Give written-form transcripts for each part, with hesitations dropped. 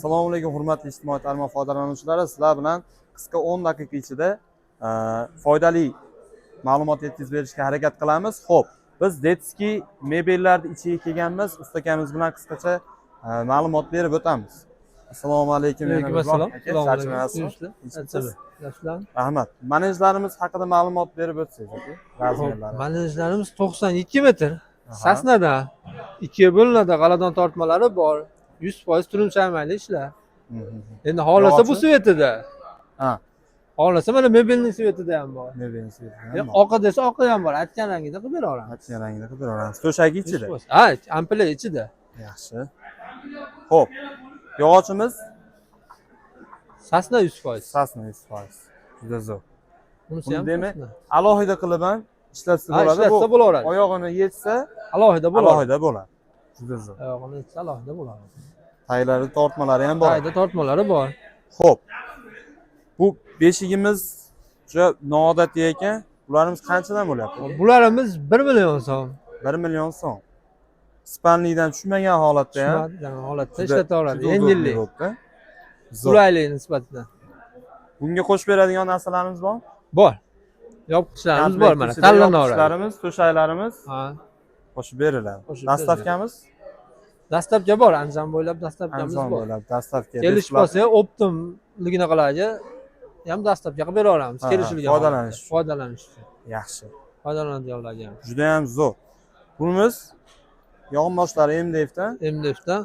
Assalomu alaykum, hurmatli ijtimoiy tarmoq foydalanuvchilari. Sizlar bilan qisqa 10 daqiqa ichida foydali ma'lumot yetkazib berishga harakat qilamiz. Xo'p, biz детский mebellarni ichiga kelganmiz. Usta akamiz bilan qisqacha ma'lumot berib o'tamiz. Assalomu alaykum yana Alaykum bir bor. assalom. Aka, charchamayapsizmi? Charchama. Yaxshilar. Rahmat. Manejlarimiz haqida ma'lumot berib o'tsangiz, aka. Размер lari. Manejlarimiz 92 metr. Сосна da ikkiga bo'linadi, g'aladon tortmalari bor. 100% turimshamayli ishlar. Endi xohlasa bu Yog'ochi? цвет ida. Xohlasa mana mebelning цвет ida ham bor. Mebelning цвет ida ham bor. Oqi desa oqi ham bor. Aytgan rangida qilib bera olamiz. Aytgan rangida qilib beraveramiz. To'shagi ichida. 100%. Ha, ampli ichida. Yaxshi. Xo'p. Yog'ochimiz Сосна 100%. Сосна 100%. Juda zo'r. Bunisi Buni ham demak, сосна. Alohida qilib ham ishlatsa Ha, bo'ladi. ishlatsa Bu bo'laveradi. oyog'ini yechsa Alohida bo'ladi. alohida bo'ladi. Juda zo'r. Oyog'ini yechsa alohida bo'ladi. Taglari, tortmalari ham bor. Tagida tortmalari bor. Xo'p. Bu beshigimiz juda noodatiy ekan. Bularimiz qanchadan bo'lyapti, aka? Bularimiz 1 million so'm. 1 million so'm. Спальник dan tushmagan holatda ham Tushmagan holatda juda- ishlataveradi. juda Yengillik. удобный bo'libdi. Zo'r. Qulaylik nisbatidan. Bunga qo'shib beradigan narsalarimiz bor? Bor. Yopqichlarimiz bor mana, Komplekt ichida tanlanaveradi. yopqichlarimiz, to'shaklarimiz Ha, qo'shib beriladi. Qo'shib. Доставка miz? Доставка bor, Andijon bo'ylab доставка miz Andijon bor. bo'ladi. Доставка. Kelishib бесплатно. qolsa, оптом ligini ham доставка qilib bera olamiz. Ha, Kelishilgan foydalanish holatda. Foydalanish uchun. Yaxshi. Foydalanadiganlarga ham. Juda ham zo'r. Bunimiz yonboshlari MDFdan. MDFdan.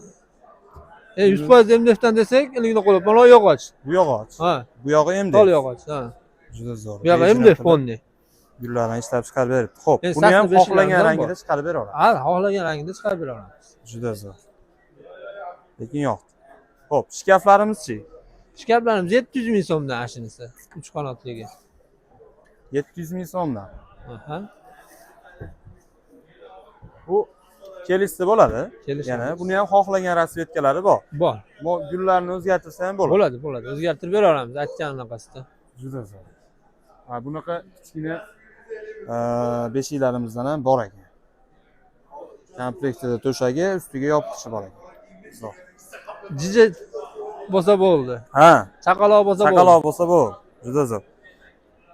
100% MDFdan desak, iligini qo'yib, mana yog'och. Bu yog'och. Ha, Bu yog'i MDF. tol yog'och, ha. Juda zo'r. Bu yog'i Rejini MDF qilib, fonni. Gullardan ishlab chiqarib beribdi. Xo'p, Endi buni ham сосна xohlagan beshiklaridan rangida bor. chiqarib bera oladi. Ha, xohlagan rangida chiqarib bera olamiz. Juda zo'r. Lekin yoqdi. Xo'p, shkaflarimiz-chi? Shkaflarimiz 700 ming so'mdan ashinisi. 3 qanotligi. 700 ming so'mdan. Aha. Bu kelishsa bo'ladi. Kelishamiz. Yana buni ham xohlagan расцветка lari bor. Bor. Bu gullarni o'zgartirsa ham bo'ladi. Bo'ladi, bo'ladi. O'zgartirib bera olamiz aytgan anaqasida. Juda zo'r. Ha, bunaqa kichkina beshiklarimizdan ham bor ekan. Komplektida to'shagi, ustiga yopqichi bor ekan. Zo'r. Jija bo'lsa bo'ldi. Ha, Chaqaloq bo'lsa bo'ldi. chaqaloq bo'lsa bo'ldi. Juda zo'r.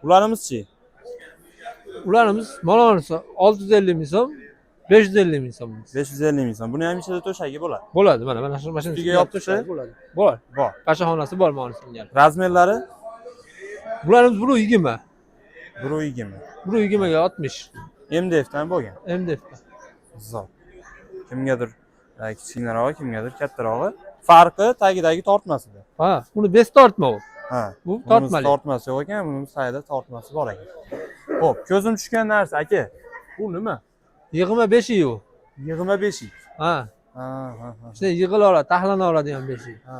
Ularimiz-chi? Ularimiz manonisi 650 ming so'm, 550 ming so'm. 550 ming so'm. Buni ham ichida to'shagi bo'ladi. Bo'ladi, mana shu mashina Ustiga yopqichi? bo'ladi. Bor. Bor. Pashaxonasi bor monisini. Размер lari? Bularimiz 1.20. 1.20. 1.20 ga 60. MDFdan bo'lgan. MDF. Zo'r. Kimgadir kichkinarog'i, kimgadir kattarog'i. Farqi tagidagi tortmasida. Ha, uni без tortma u. Ha. Bu Bunimiz tortmali. tortmasi yo'q ekan, bunimiz tagida tortmasi bor ekan. Xo'p, ko'zim tushgan narsa aka. Bu nima? Yig'ma beshik u. Yig'ma beshik. Ha, Ha. shunday yig'ilaveradi, taxlanaveradigan beshik. Ha.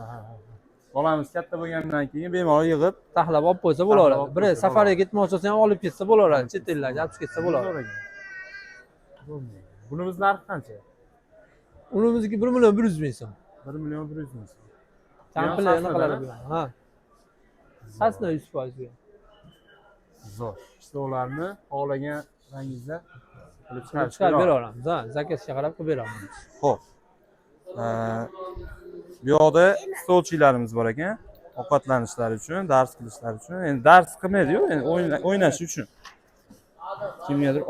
Bolamiz katta bo'lgandan keyin bemalol yig'ib Taxlab olib qo'ysa Taxlab bo'laveradi. olib Biri qo'ysa safarga bo'laveradi. ketmoqchi bo'lsa ham olib ketsa bo'laveradi, chet ellarga olib ketsa bo'laveradi. Zo'r ekan. Bunimiz narxi qancha? Unimizniki 1 million 100 ming so'm. 1 million 100 ming so'm. Komplekt Сосна dan, anaqalari bilan. Ha. Сосна 100% bu. Zo'r. Stollarni xohlagan rangingizda qilib Chiqarib chiqarib bera olamiz, ha. Заказ ga qarab qilib bera olamiz. Xo'p. Bu yoqda stolchilarimiz bor ekan. Ovqatlanishlari uchun, dars qilishlari uchun. Endi dars qilmaydi-yu, endi o'ynash uchun. Kimgadir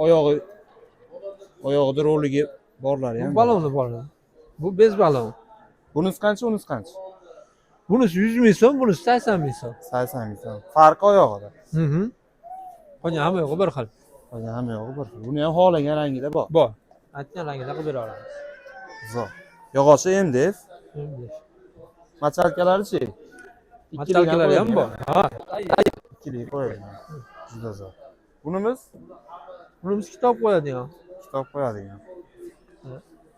oyog'ida roligi borlari ham Bu bor. Baloni bor. Bu без balon. Bunisi qancha, unisi qancha? Bunisi 100 ming so'm, bunisi 80 ming so'm. 80 ming so'm. Farqi oyog'ida. Qolgan hamma yo'g'i bir xil. Qolgan hamma yo'g'i bir xil. Buni ham xohlagan rangida bor. Bor. Aytgan rangida qilib bera olamiz. Zo'r. Yog'ochi MDF. MDF. Мочалка lari-chi? Мочалка lari ham bor. Ha. Ikkili qo'yilgan. Juda zo'r. Bunimiz Bunimiz kitob qo'yadigan. Kitob qo'yadigan.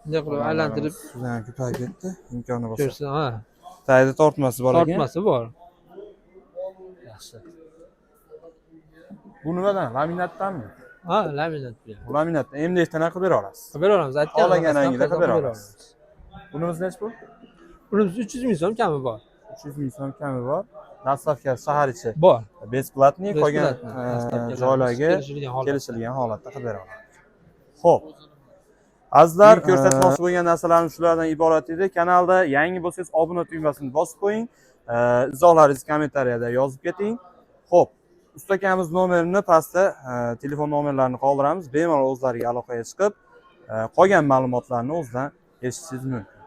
Bunday qilib aylantirib Juda ham ko'payib ketdi. Imkoni bo'lsa. ko'rsa, ha. Tagida tortmasi bor ekan. Tortmasi bor. Yaxshi. Bu nimadan? Laminatdanmi? Ha, laminat bu. Bu laminatdan. MDFdan qilib bera olasiz. Qilib bera olamiz. Aytgan Xohlagan anaqasidan rangida qilib bera qilib bera olasiz. Bunimiz nechi pul? Bunimiz 300 ming so'm kami bor. 300 ming so'm kami bor. Доставка shahar ichi Bor. бесплатный, qolgan Бесплатный. Доставка larimiz joylarga kelishilgan holatda. Kelishilgan holatda qilib bera olamiz. Xo'p. Azizlar, ko'rsatmoqchi bo'lgan narsalarim shulardan iborat edi. Kanalda yangi bo'lsangiz, obuna tugmasini bosib qo'ying. Izohlaringizni kommentariyada yozib keting. Xo'p, usta akamiz nomerini pastda telefon nomerlarini qoldiramiz. Bemalol o'zlariga aloqaga chiqib, qolgan ma'lumotlarni o'zidan eshitishingiz mumkin.